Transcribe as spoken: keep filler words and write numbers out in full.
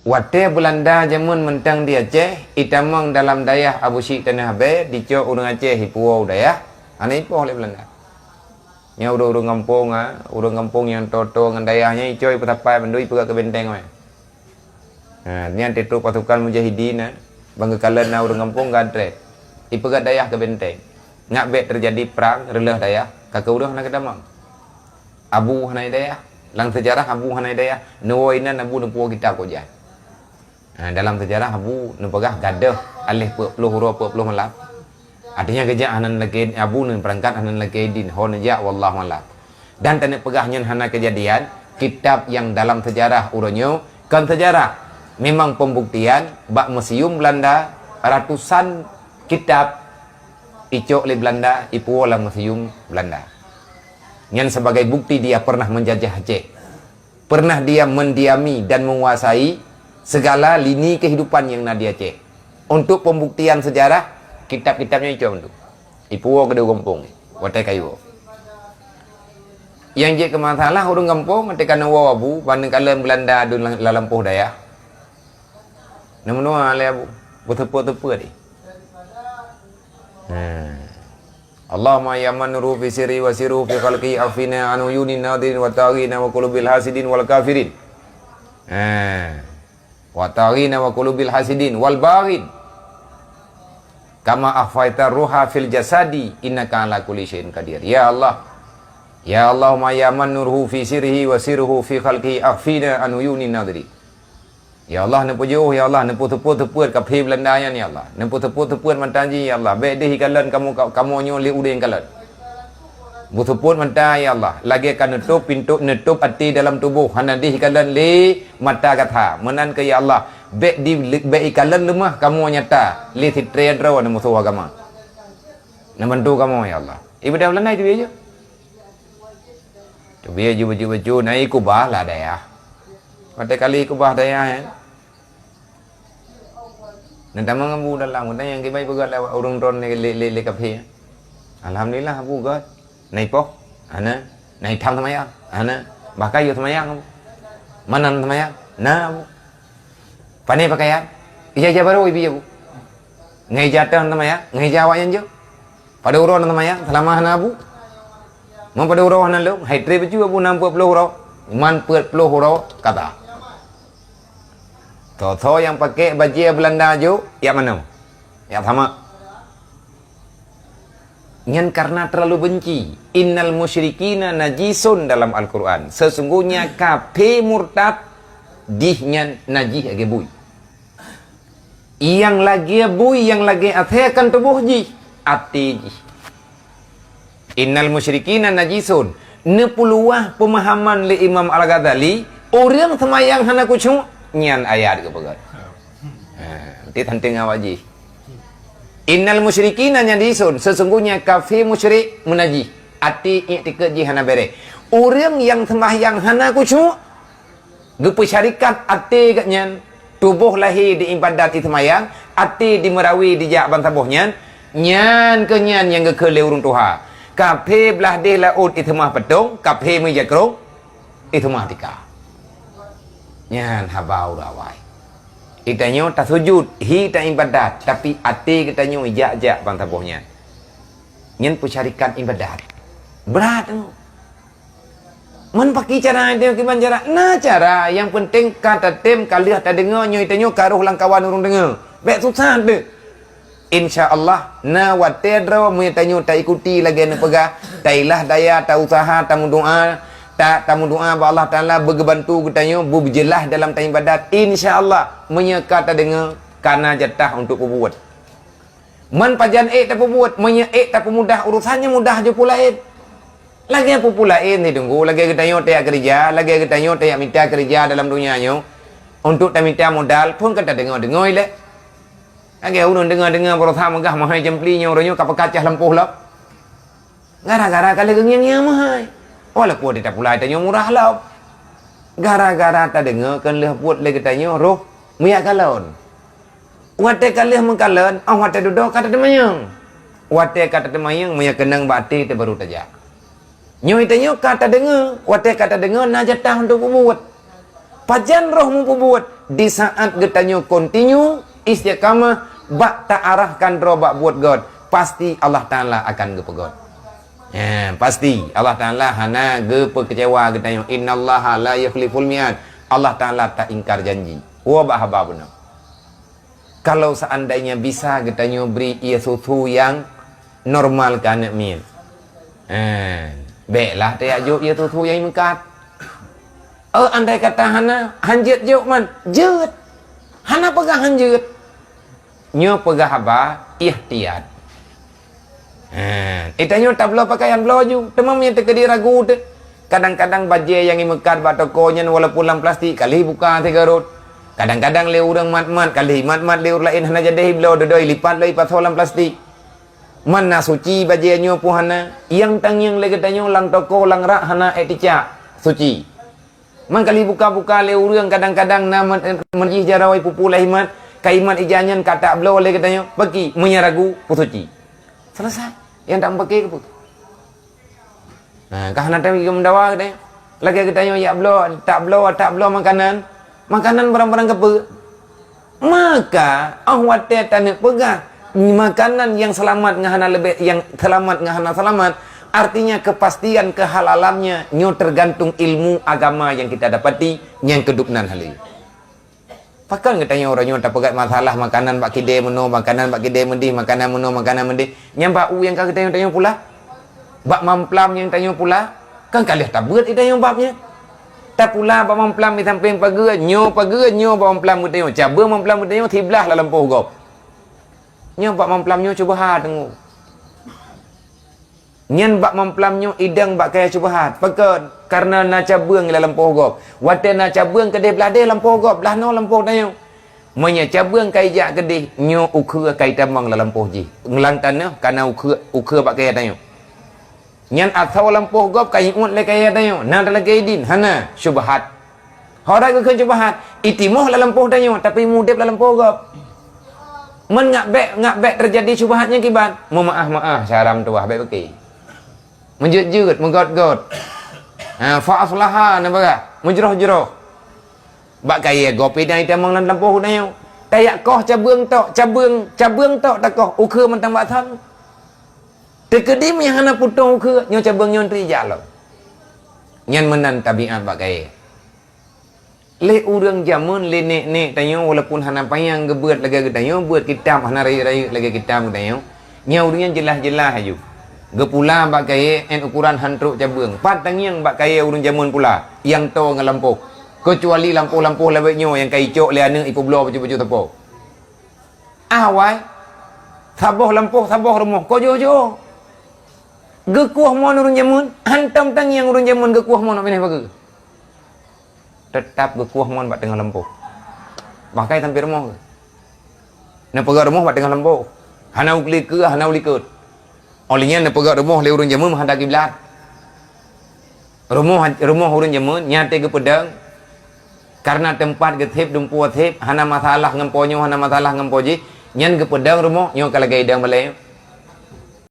Watée Beulanda jameun mantong di Aceh, itamong dalam dayah Abusyik Tanoh Abée, dicok ureuëng Aceh ipuwoe u dayah, hana ipoh lé Beulanda. Nyan ureuëng-ureuëng gampông, ha, ureuëng gampông nyang toe-toe ngon dayah nyan icok ipeusapat bandum ipeugah keu benteng wai. Ha, nyan teutrok pasukan mujahidin, ha, ban geukalon na ureuëng gampông geuantré. Ipeugah dayah keu benteng. Ngat bék teujadi prang reuloh dayah, ka keu ureuëng hana geutamong. Abu hana dayah. Lam seujarah Abu hana dayah. Neuwoe inan Abu neupuwoe kitab keu jak. Ha, dalam seujarah Abu neupeugah gadôh aléh peuet ploh uroe peuet ploh malam. Artinya geujak hana lakée, Abu neubeurangkat hana lakée idin, ho neujak wallahu alam. Dan taneuk peugah nyan hana keujadian, kitab nyang dalam seujarah uroe nyoe kon seujarah. Memang pembuktian bak museum Beulanda ratusan kitab icok lé Beulanda ipuwoe lam museum Beulanda. Nyan sebagai bukti dia pernah menjajah Aceh. Pernah dia mendiami dan menguasai segala lini kehidupan nyang na di Aceh. Untuk pembuktian sejarah, kitab-kitab nyan icok mandum. Ipuwoe keudeh gampông, watée kayue. Nyang jeuet keu masalah ureuëng gampông, watée ka neuwoe Abu, ban neukalon Beulanda dum lam, lam lampôh dayah. Neumeunoe lé Abu, beuteupeue-teupeue di. Hmm. Allahumma ya man nuru fi sirri wa sirru fi khalqi afina an uyunin nadirin wa taghina wa qulubil hasidin wal kafirin. Ha. Wa taghina wa qulubil hasidin wal baghin. Kama akhfaita ruha fil jasadi innaka ala kulli syai'in qadir. Ya Allah. Ya Allahumma ya man nuruhu fi sirrihi wa sirruhu fi khalqihi afina an uyunin nadirin. Ya Allah, neupeujoh, ya Allah, neupeuteupot-teupot kaphé Beulanda nyan, ya Allah. Neupeuteupot-teupot mata jih, ya Allah. Bék deuh ikalon kamoe, ka-, kamoe nyoe lé udeb kalon. Beuteupot mata, ya Allah. Lagée ka neutôb pintoe, neutôb até dalam tuboh, hana deuh ikalon lé mata gata. Meunan keuh, ya Allah. Bék di, bék ikalon leumah kamoe nyata lé sitré droe neumusoh agama. Neubantu kamoe, ya Allah. Ibadah Beulanda itu aja. Teubiet ju bacut-bacut, na ikubah lah dayah. Watée kali ikubah dayah, eh. Neutamong Abu dalam, geutanyoe nyang kiban peugah lé ureuëng droe lé, lé, lé, lé kaphé. Alhamdulillah, Abu gét. Na ipoh? Hana. Na itam seumayang? Hana. Bahkan yue seumayang, Abu. Meunan seumayang? Na, Abu. Pane pakaian? Ija-ija barô ibi, Abu. Ngai ija teuh seumayang, ngai ija awaknyan jeuet. Padub uroe na seumayang, seulama hana Abu. Meu padub uroe hana lôn, hai treb bacut Abu nam peuet ploh uroe, man peuet ploh uroe kata. Soe-soe nyang pakék bajée Beulanda jok, jak manoe. Jak samak. Nyan karena terlalu benci. Innal musyrikina najisun dalam Al-Quran. Sesungguhnya kaphé murtad dih nyan najih lagée bui. Nyang lagée bui, nyang lagée asée kan tuboh jih, até jih. Innal musyrikina najisun. Neupuluwah peumahaman lé Imam Al-Ghazali, ureuëng seumayang hana khusyuk, nyan ayat geupeugah. Ha, nanti tanteng awak jih. Innal musyrikina najisun, sesungguhnya kaphé musyrik meunajih, até iktikad jih hana béreh. Ureuëng nyang seumayang hana khusyuk, geupeusyarikat até geuhnyan, tuboh lahé di ibadat iseumayang, até di meurawi dijak bansaboh nyan, nyan keuh nyan nyang geukheun lé ureuëng tuha. Kaphé blaih deh laôt iseumah peutông, kaphé meujakrong iseumah tika. Nyan haba ureuëng awai. Geutanyoe tasujut, hi taibadat, tapi até geutanyoe ijak-jak bansaboh nyan. Nyan peusyarikat ibadat. Brat tu. Meunyoe pakri cara nyoe kiban cara, na cara, nyang peunteng ka tatem ka lheueh tadeungoe nyoe tanyoe ka rhoh lam kawan ureuëng deungoe. Bék susah deuh. Insya Allah, na watée droe meunyoe tanyoe taikuti lagée neupeugah, tailah daya, tauseuha, tameudoá, ta-, tameudoá bak Allah Taala beugeubantu geutanyoe beujeulaih dalam taibadat. Insya Allah, meunyoe ka tadeungoe, ka na jatah untuk peubuet. Man pajan ék tapeubuet, meunyoe ék tapeumudah urosan nyan mudah jeuet peue laén. Lagée peue-peue laén sidunggu, lagée geutanyoe tajak keureuja, lagée geutanyoe tajak mita keureuja dalam donya nyoe, untuk tamita modal, phon ka tadeungoe-deungoe ilée. Lagée ureuëng deungoe-deungoe baroesa meugah meuhai jeumpli nyoe, uroe nyoe ka peukacah lampôh lom. Gara-gara ka lheueh geungieng-ngieng meuhai. Walaupun di tapulai tanyoe murah lom. Gara-gara tadeungoe kon lheueh buet lé geutanyoe rhoh meuyak kalon. Watée ka lheueh meukalon, óh watée dudoe ka tateumanyong. Watée ka tateumanyong, meunyoe keunong bak até teuh baru tajak. Nyoe tanyoe ka tadeungoe, watée ka tadeungoe na jatah untuk peubuet. Pajan roh mupeubuet? Di saat geutanyoe kontinu istiqamah bak taarahkan droe bak buet gét, pasti Allah Taala akan geupeugét. Ya, pasti Allah Taala hana geupeukeucewa geutanyoe. Innallaha la yukhliful mi'ad. Allah Taala tak ingkar janji. Woe bak haba bunoe. Kalau seandainya bisa geutanyoe bri ié susu nyang normal keu aneuk miet, eh, béklah tajak jok ié susu nyang meukat. Oh, andai kata hana, hanjeuet jok man, jeuet. Hana peugah hanjeuet. Nyoe peugah haba ikhtiat. Ha, eh, tanyoe tabloe pakaian bloe ju, teuma meunyoe teukeudi ragu teuh. Kadang-kadang bajée nyang imeukat bak toko nyan walaupun lam plastik, ka lheueh buka sigarot. Kadang-kadang lé ureuëng mat-mat, ka lheueh mat-mat lé ureuëng laén hana jadeh ibloe, dodoi lipat lom ipasoe lam plastik. Man na suci bajée nyoe pun hana, nyang tangieng lé geutanyoe lam toko lam rak hana ék teucak suci. Man ka lheueh buka-buka lé ureuëng, kadang-kadang na meujih jaroe ipupu lé imat, ka imat ija nyan ka tabloe lé geutanyoe, peuki meunyoe ragu peusuci. Selesai. Nyang tak meupaké keupeue? Nah, ka hana teuka meudawa geutanyoe. Lagée geutanyoe jak bloe, tabloe, tabloe makanan. Makanan barang-barang keupeue? Maka, óh watée taneuk peugah, makanan nyang seulamat ngon hana leubeh, nyang seulamat ngon hana seulamat, artinya kepastian kehalalannya nyoe tergantung ilmu agama nyang kita dapati nyang keudub nan haleue. Pakon geutanyoe uroe nyoe tapeugét masalah makanan bak kidée meunoe, makanan bak kidée meudeh, makanan meunoe, makanan meudeh, nyang bak u nyang ka geutanyoe tanyoe pula? Bak mamplam nyang tanyoe pula, kan ka lheueh tabeuet i tanyoe bab nyan. Tapula bak mamplam di sampéng pageue, nyoe pageue, nyoe bak mamplam geutanyoe. Cabeueng mamplam geutanyoe siblah lam lampôh gob. Nyoe bak mamplam nyoe cubahat teungoh. Nyan bak mamplam nyoe idong bak kayée cubahat. Pakon? Kareuna na cabeueng lam lampôh gob. Watée na cabeueng keudeh blah deh lampôh gob, blah noe lampôh tanyoe. Meunyoe cabeueng ka ijak keudeh, nyoe ukheue ka itamong lam lampôh jih. Lam tanoh ka na ukheue, ukheue bak kayée tanyoe. Nyan asoe lampôh gob ka iuet lé kayée tanyoe, na talakée idin? Hana, syubhat. Hora geukheun syubhat, itimoh lam lampôh tanyoe, tapi mudeb lam lampôh gob. Meunyoe bék, nyoe bék teujadi syubhat nyan kiban, meumaáh-maáh, syaram tuwah bék peuki. Meujeuet-jeuet, meugôt-gôt. Ha, fa aslaha, na bagah, meujroh-jroh. Bak kayée gob idang itamong lam lampôh tanyoe. Tajak koh cabeueng tok, cabeueng, cabeueng tok takoh, ukheue mantong bak thon. Teukeudi meunyoe hana putong ukheue, nyoe cabeueng nyoe teuh ijak lom. Nyan meunan tabiat bak kayée. Lé ureuëng jameun, lé nék-nék tanyoe, walaupun hana panyang geubeuet lagée geutanyoe, beuet kitab hana rayeuk-rayeuk lagée kitab geutanyoe, nyan ureuëng nyan jeulaih-jeulaih aju. Geupula bak kayée, 'et ukuran han trok cabeueng. Pat tangieng bak kayée ureuëng jameun pula, nyang toe ngon lampôh. Keucuali lampôh-lampôh lawét nyoe nyang ka icok lé aneuëk ipeubloe bacut-bacut sapo. Awai, saboh lampôh, saboh rumoh, koh jôh-jôh. Geukueh mon ureuëng jameun, hantom tangieng ureuëng jameun geukueh mon bak binéh pageue. Teutap geukueh mon bak teungoh lampôh. Bahkai sampoe rumoh geuh. Neupeugah rumoh bak teungoh lampôh. Hana u likot, hana u likot. Óh lheueh nyan neupeugah rumoh lé ureuëng jameun meuhadap kiblat. Rumoh, rumoh ureuëng jameun nyan teuh geupeudong. Kareuna teumpat geutheb dumpeue theb, hana masalah ngon po nyoe, hana masalah ngon po jih, nyan geupeudong rumoh nyoe ka lagée idong balée.